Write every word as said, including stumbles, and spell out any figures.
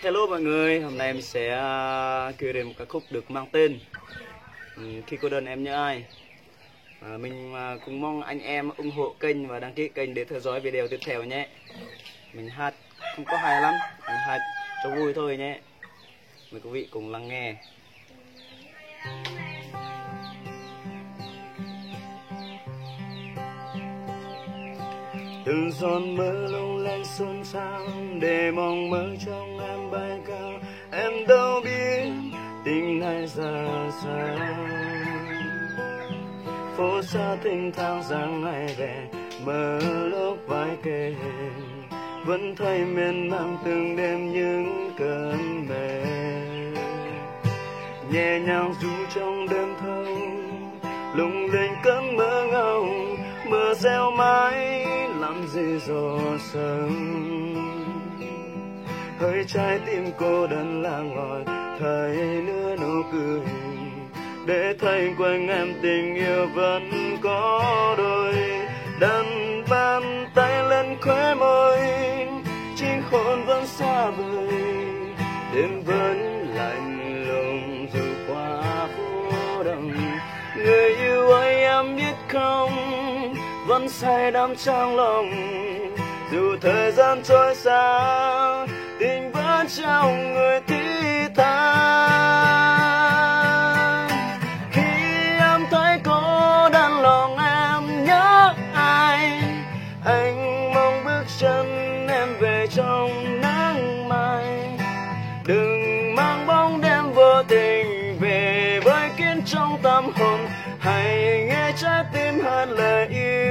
Hello mọi người, hôm nay mình sẽ, à, gửi đến một ca khúc được mang tên, ừ, Khi cô đơn em nhớ ai. À, mình, à, cũng mong anh em ủng hộ kênh và đăng ký kênh để theo dõi video tiếp theo nhé. Mình hát không có hay lắm, mình hát cho vui thôi nhé. Mời quý vị cùng lắng nghe. Từng giọt mưa lung linh xuân sang để mong mơ trong em bay cao. Em đâu biết tình này ra sao. Phố xa thêng thang dáng ngày về, mơ lúc vai kề. Vẫn thấy miên man từng đêm những cơn mê. Nhẹ nhàng ru trong đêm thâu, lung linh cơn mơ ngâu, mưa reo mãi làm gì rộ sớm. Hơi trái tim cô đơn lặng lội, thấy nửa nụ cười. Để thấy quên em tình yêu vẫn có đôi. Đàn bàn tay lên khóe môi, chính hôn vẫn xa vời. Đêm vẫn lạnh lùng dù qua phố đông. Người yêu ơi em biết không, vẫn say đắm trong lòng. Dù thời gian trôi xa, tình vẫn trong người thỉ thang. Khi em thấy cô đơn lòng em nhớ ai, anh mong bước chân em về trong nắng mai. Đừng mang bóng đêm vô tình về với kiến trong tâm hồn. Hãy nghe trái tim hát lời yêu.